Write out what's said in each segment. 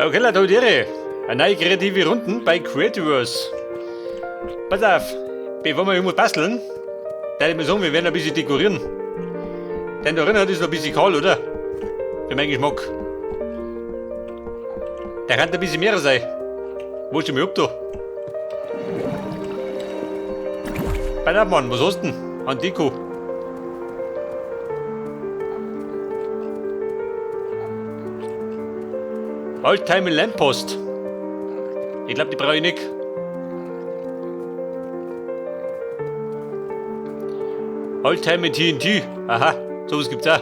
Okay, Leute, heute eine neue kreative Runden bei Creativerse. Pass auf, bevor wir irgendwas basteln, da ich mal sagen, wir werden ein bisschen dekorieren. Denn da drin ist noch ein bisschen kahl, oder? Für meinen Geschmack. Da kann ein bisschen mehr sein. Wo ist denn ab da? Pass auf, Mann, was hast du denn an Deko? Oldtimer Lamppost. Ich glaube, die brauche ich nicht. Oldtimer TNT. Aha, sowas gibt's auch.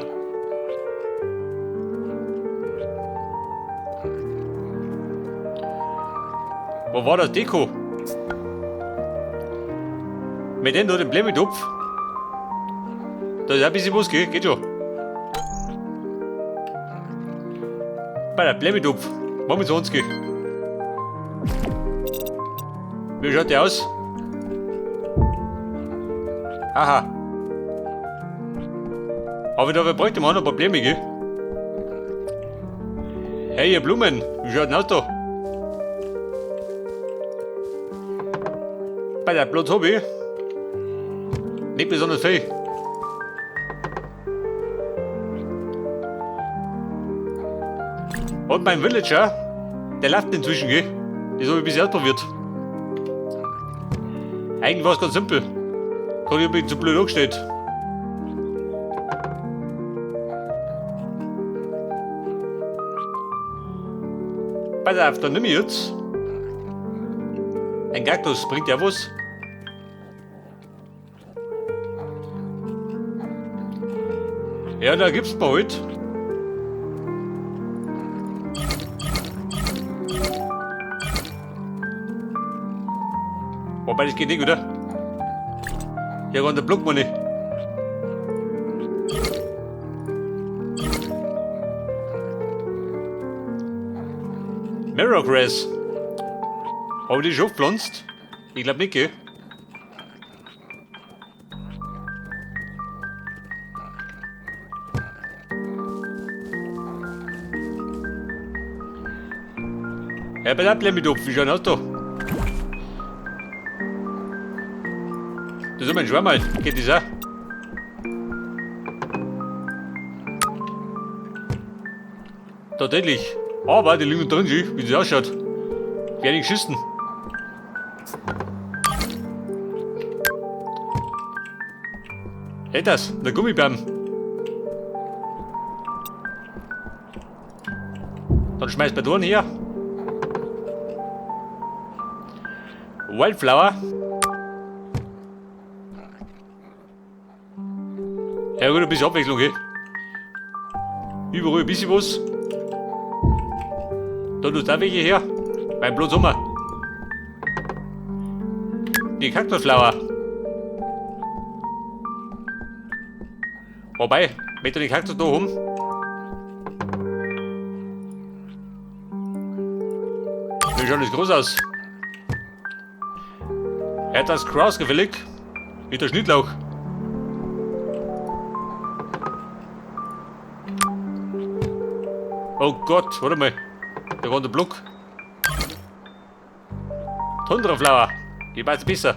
Wo war das Deko? Mit dem da, dem Blumentopf. Da ist auch ein bisschen was, gell? Geht schon. Bei der Blumentopf. Machen wir 20. Wie schaut der aus? Aha. Aber da bräuchte man auch noch ein paar Blumen, gell? Hey, ihr Blumen, wie schaut denn aus da? Bei der Platz hab ich nicht besonders viel. Und mein Villager, der läuft inzwischen, gell? Das habe ich bisher ausprobiert. Eigentlich war es ganz simpel. Kann ich ein bisschen zu blöd angestellt. Pass auf, dann nimm ich jetzt. Ein Kaktus bringt ja was. Ja, da gibt's mir halt. Wobei, das geht nicht, oder? Ja, der Block mal nicht. Mirrorgrass. Habe ich die schon gepflanzt? Ich glaube nicht, gell? Ja, bei der Blumentopf, wie schaut aus da? Das ist mein Schwammerl, geht das auch? Tatsächlich. Aber die liegen drin, wie das ausschaut. Werde ich geschissen. Hey, das, der Gummibärm. Dann schmeiß bei Dorn her. Wildflower. Ja gut, ein bisschen Abwechslung, gell? Überall ein bisschen was. Da tut auch welche her. Beim Blut Sommer. Die Kaktusflower. Wobei, mit den Kaktus da oben. Wie schaut das groß aus? Hat das Kraus gefällig? Mit der Schnittlauch. Oh Gott, warte mal. Da war der Block. Tundraflower. Die passt besser.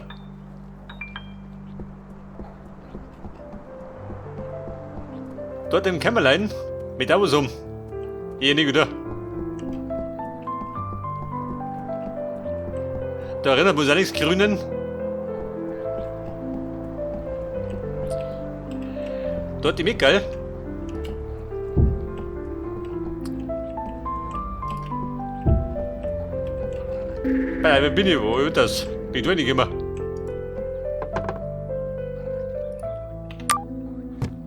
Dort im Kämmerlein mit was um. Hier nicht wieder. Da erinnert muss auch nichts grünen. Dort die Mickel. Wer bin ich? Wo ist das? Bin ich nicht immer.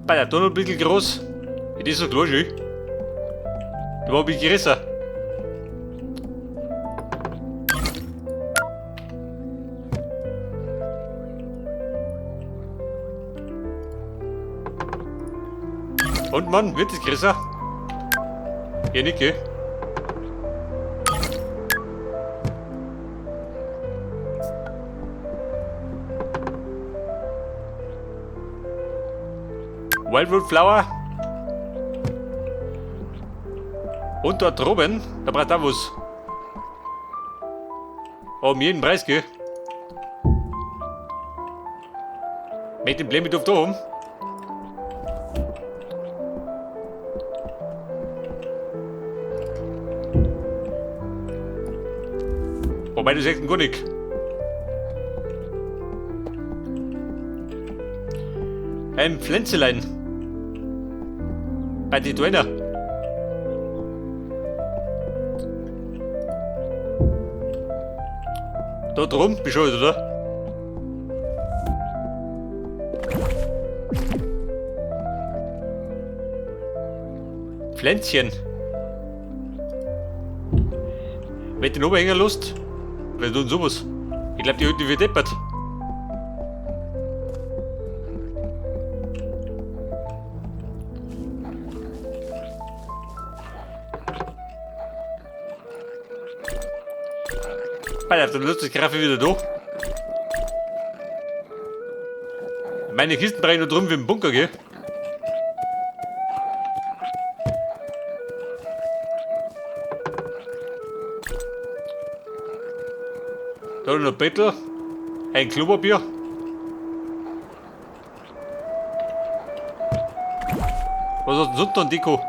Bei der Tunnel ein bisschen groß. Das ist so klar, schön. Da war ein bisschen größer. Und Mann, wird es größer? Ja, nicht, gell? Wildwood Flower. Und dort droben, da braucht auch was. Um jeden Preis, gell? Mit dem Blämmeduft da oben. Wobei, du sagst gar nicht. Ein Pflänzelein. Bei den Trainer. Da drum bist du oder? Pflänzchen. Mit den Oberhänger Lust? Wer tun sowas? Ich glaub, die Hütte wird deppert. Alter, dann nutze ich Graffe wieder da. Meine Kisten brennen nur drum wie im Bunker, gell? Da noch ein Bettel, ein Klopapier. Was hast du denn sonst noch an Deko?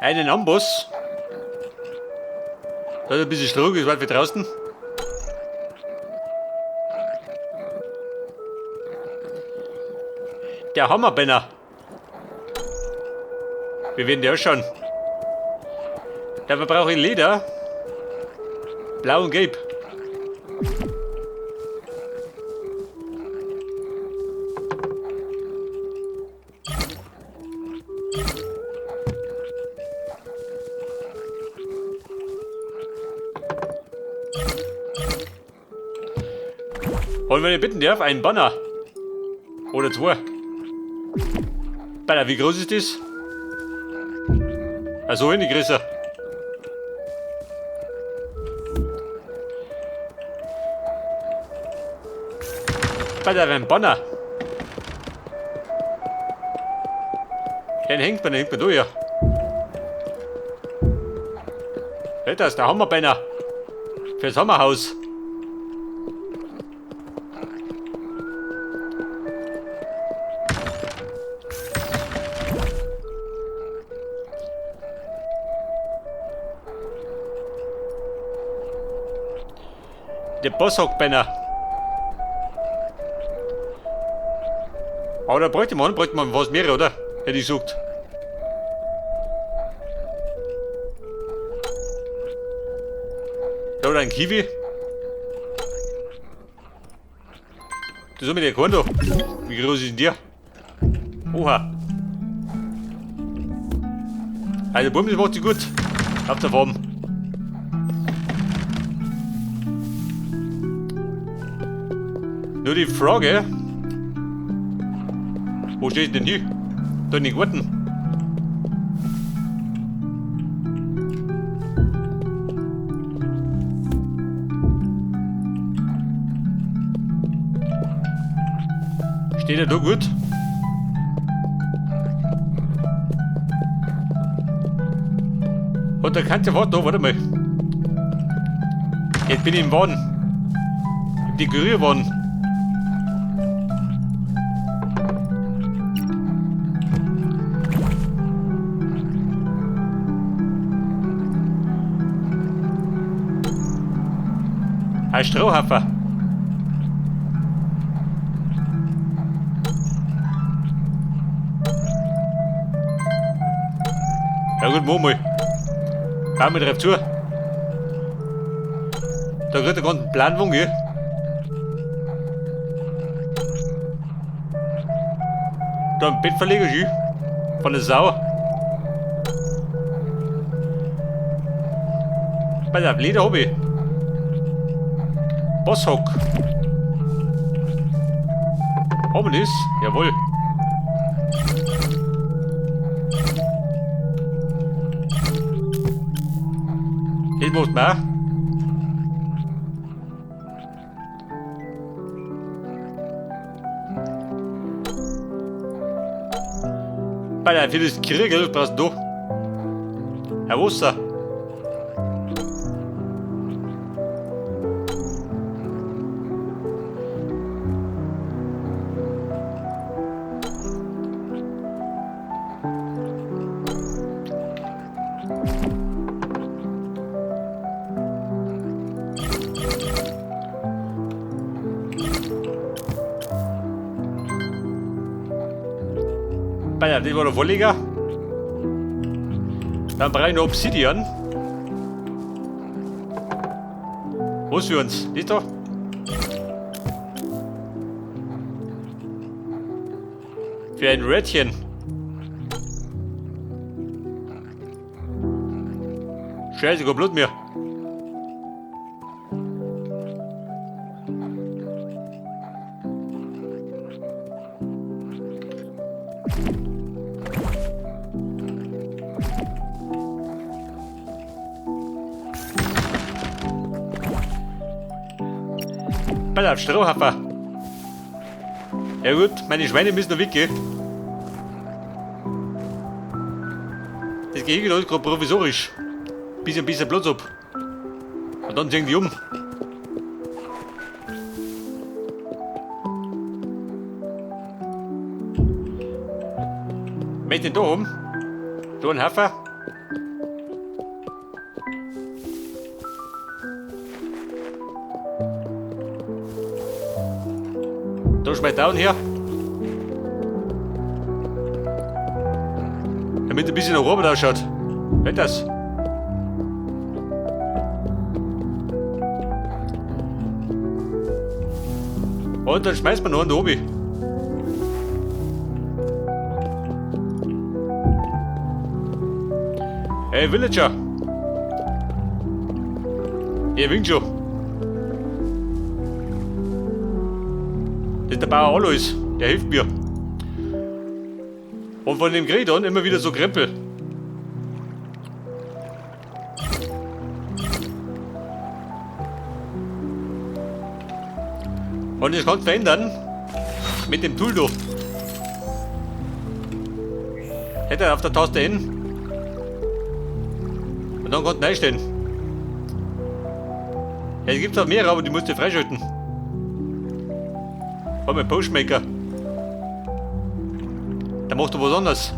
Einen Amboss. Da ist ein bisschen Stroh, ist weit wie draußen. Der Hammerbenner. Wir werden die ausschauen. Dafür brauche ich Leder. Blau und Gelb. Und wenn ich bitten darf, einen Banner. Oder zwei. Banner, wie groß ist das? Also in die Größe. Banner, ein Banner. Den hängt man da ja. Das ist der Hammerbanner. Fürs Hammerhaus. Der Bosshock-Banner. Aber da bräuchte man was mehr, oder? Hätte ich gesagt. Da oder ein Kiwi. Das ist mit der Korn da. Wie groß ist denn der? Oha. Also Bum, das macht sich gut. Auf der Farm. Nur die Frage, wo steht denn hier? Da in den Garten. Steht er da gut? Und da kannst du warten, da, warte mal. Jetzt bin ich im Wahn. Im Dekorierwahn. Ein Strohhaufen. Ja gut, mach mal. Bau mal drauf zu. Da kriegt der ganzen Planwagen, gell? Da ein Bettverleger, schön. Von der Sau. Bei der Leder hab ich. Bosshock. Haben wir das? Jawohl. Das macht man auch. Bei für das Kriegel brauchst du ein Wasser. Bei das war der Wolliger. Dann brauche ich noch Obsidian. Was für uns? Nicht da? Für ein Rädchen. Scheiße, kein Blut mehr. Pass auf, Strohhaffer. Ja gut, meine Schweine müssen noch weggehen. Das Gehege da ist gerade provisorisch. Bisschen, bisschen Platz ab. Und dann ziehen die um. Möchte den da haben? Da ein Hafer. Da ist mein Down her. Damit ein bisschen nach oben ausschaut. Geht das? Und dann schmeißt man noch einen da oben. Hey Villager! Ihr winkt schon. Das ist der Bauer Alois, der hilft mir. Und von dem Gredon immer wieder so Krempel. Und das kannst du verändern mit dem Tool da. Hätte er auf der Taste N. Und dann kannst du einstellen. Ja, es gibt auch mehrere, aber die musst du freischalten. Warte mal, Postmaker. Der macht doch was anderes.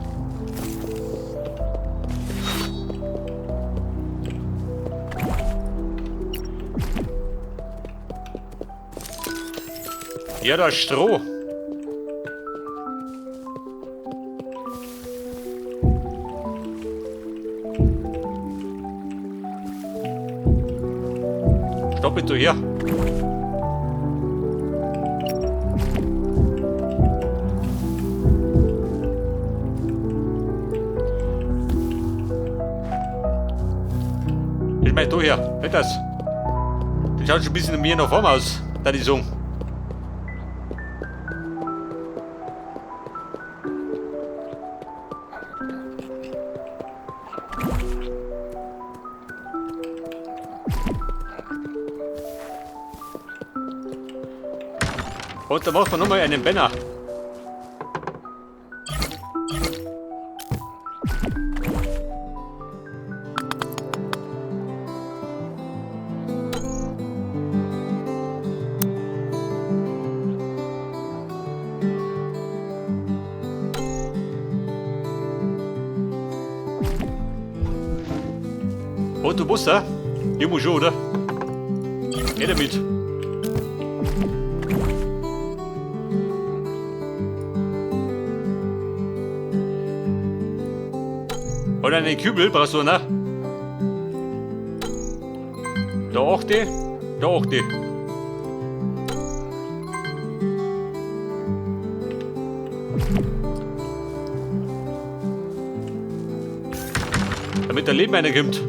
Ja, da ist Stroh. Stopp bitte hier. Ich meine, du hier, nicht das. Das schaut schon ein bisschen mehr nach vorne aus, da die sagen. Und da macht man nochmal einen Banner. Und du musst da? Ich muss schon, oder? Geh damit. Und einen Kübel brauchst du, ne? Da auch die, da auch die. Damit der Leben einer kommt.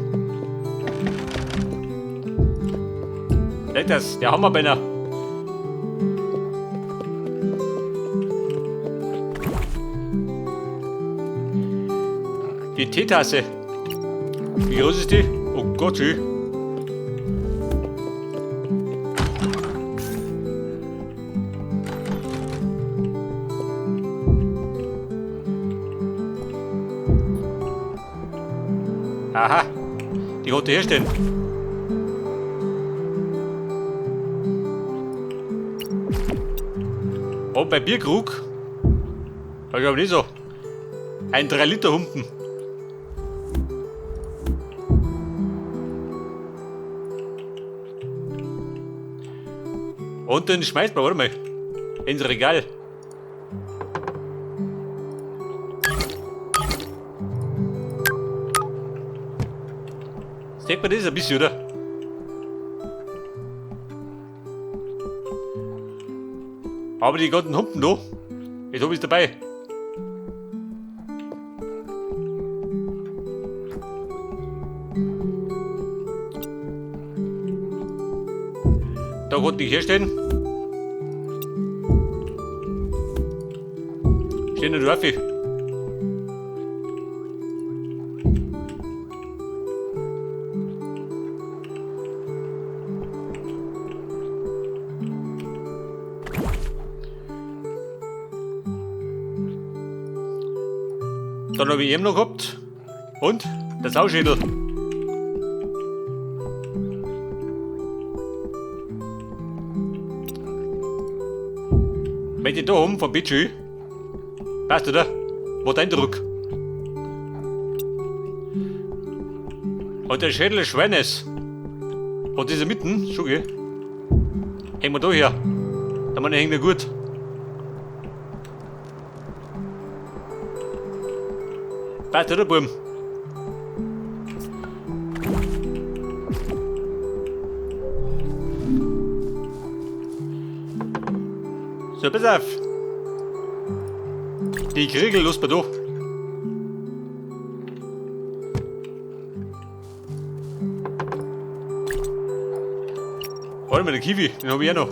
Das, der Hammerbanner. Die Teetasse. Wie groß ist die? Oh Gott, wie. Aha, die konnte herstellen. Und bei Bierkrug, da glaube ich nicht so. Ein 3-Liter-Humpen. Und den schmeißt man, warte mal, ins Regal. Sieht man das ein bisschen, oder? Aber die ganzen Humpen da, jetzt hab ich's dabei. Da konnte ich herstellen. Stehen da drauf. Dann habe ich eben noch gehabt. Und der Sauschädel. Wenn ich da oben vom Bitschi, passt oder? Macht Eindruck. Und der Schädel des Schweines. Und diese mitten, schon gell? Hängen wir da her. Da man hängt er gut. Passt oder, Buben? So, pass auf. Die Kriegel los bei da. Warte mal, der Kiwi, den hab ich auch noch.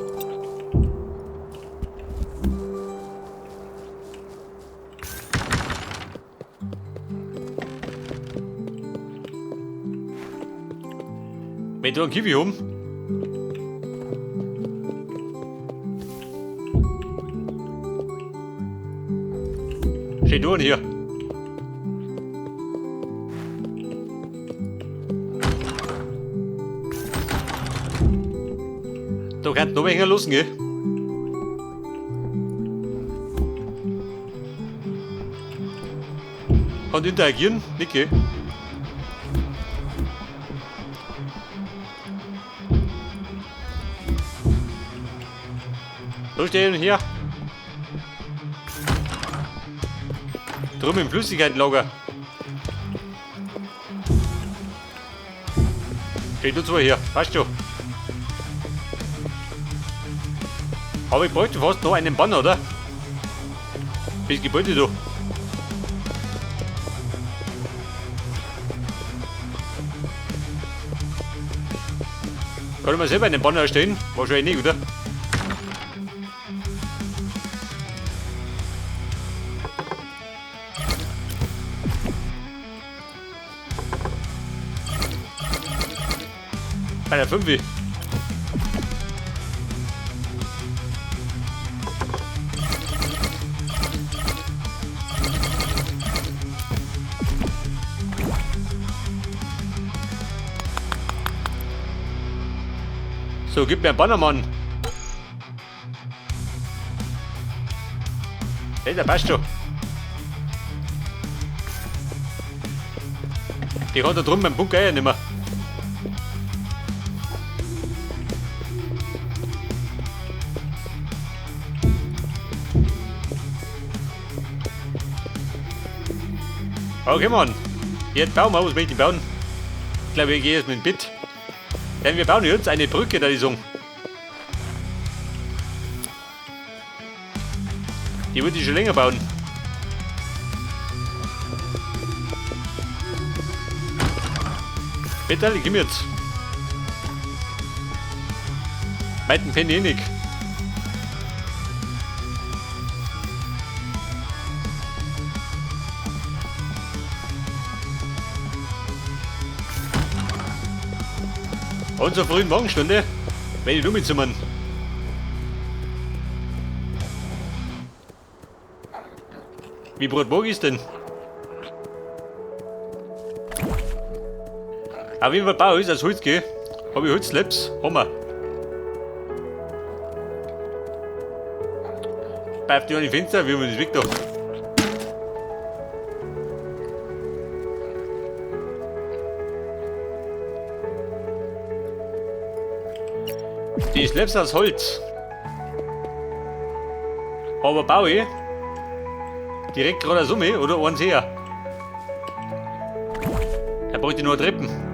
Wenn du einen Kiwi haben. Steht da hier. Da kann noch welcher los, gell? Kann interagieren, nicht, gell? Da stehen hier. Drum im Flüssigkeitenlager. Steht nur zwei hier, passt schon. Aber ich bräuchte fast noch einen Banner, oder? Das Gebäude da. Kann ich mir selber einen Banner erstellen? Wahrscheinlich nicht, oder? Bei der 5. So, gib mir einen Banner, Mann. Hey, der passt schon. Die hat da drüben beim Bunker ja nicht mehr. Okay, Mann. Jetzt bauen wir, was möchte ich bauen? Ich glaube, ich gehe jetzt mit dem Bit. Denn wir bauen jetzt eine Brücke, da die sagen. Die wollte ich schon länger bauen. Peter, ich komm jetzt. Weiten finde ich nicht. Und zur frühen Morgenstunde werde ich nur mitzimmern. Wie Brot morgen ist denn? Auf jeden Fall baue ich als Holz, gell? Hab ich Holzslabs? Haben wir. Pfeift die an die Fenster, wie man das weg da. Die Slabs aus Holz. Aber baue ich direkt gerade Summe oder eins her. Da brauche ich nur Treppen.